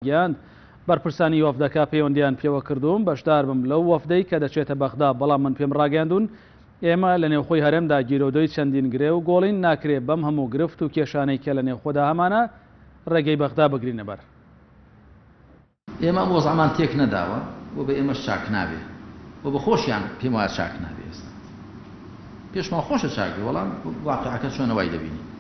ڕاگەیاند، بەرپرسانی وەفدەکە پەیوەندییان پێوە کردووم بەشداربم لەو وەفدەی کە دەچێتە بەغدا، بەڵام من پێم ڕاگەیاندوون ئێمە لە نێوخۆی هەرێمدا گیرۆدەی چەندین گرێ و گۆڵین، ناکرێ بەم هەموو گرفت و کێشانەی کە لە نێوخۆدا هەمانە ڕێگەی بەغدا بگرینە بەر. ئێمە ئەم وەزعەمان تێک نەداوە و بە ئێمەش چاک نابێ و بە خۆشیان پێم وایە چاک نابێ ئێستا پێشمان خۆشە چاک بێ بەڵام واقیعەکە چۆنە وای دەبینین.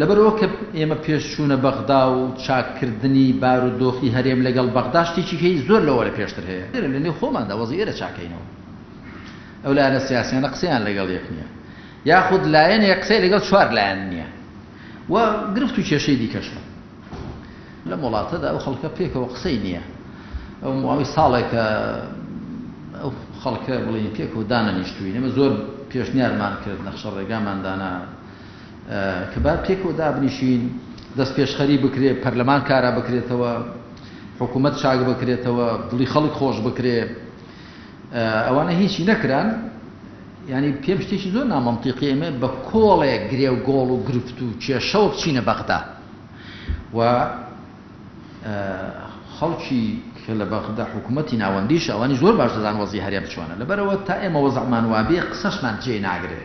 لەبەرئەوە کە ئێمە پێش چوونە بەغدا و چاککردنی بارودۆخی هەرێم لەگەڵ بەغدا شتێکی هەی زۆر لەوە لە پێشتر هەیە. ئێرە لە نێو خۆماندا وەزعی ئێرە چاکەینەوە. ئەو لایەنە سیاسیانە قسەیان لەگەڵ یەک نییە. یاخود لایەنێک قسەی لەگەڵ چوار لایەن نییە و گرفت و کێشەی دیکەش هەن. لەم وڵاتەدا ئەو خەڵکە پێکەوە قسەی نییە. ئەو ماوەی ساڵێکە ئەو خەڵکە بڵێین پێکەوە دانەنیشتووین. ئێمە زۆر پێشنیارمان کرد، نەخشە ڕێگامان دانا کە با پێکەوە دابنیشین، دەستپێشخەری بکرێ، پەرلەمان کارا بکرێتەوە، حکوومەت چاک بکرێتەوە، دڵی خەڵک خۆش بکرێ. ئەوانە هیچی نەکران. یانی پێم شتێکی زۆر نامەنتیقی ئێمە بە کۆڵێک گرێ و گۆڵ و گرفت و کێشەوە بچینە بەغدا. و خەڵکی کە لە بەغدا حکوومەتی ناوەندیش ئەوانی زۆر باش دەزان وەزی هەرێم چۆنە لەبەرەوە تا ئێمە وەزعمان وابێ قسەشمان جێ ناگرێ.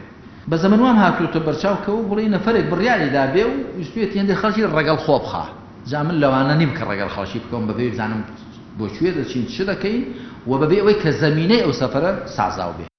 بە زەمەن وام هاتووەتە بەرچاو کە وەک بڵێی نەفەرێک بڕیاری دابێ و ویستویەتی هەندێک خەڵکی ڕەگەڵ خۆ بخا جا من لەوانە نیم کە ڕەگەڵ خەڵکی بکەوم بەبێ بزانم بۆ کوێ دەچین چ دەکەین و بەبێ ئەوەی کە زەمینەی ئەو سەفەرە سازاو بێ.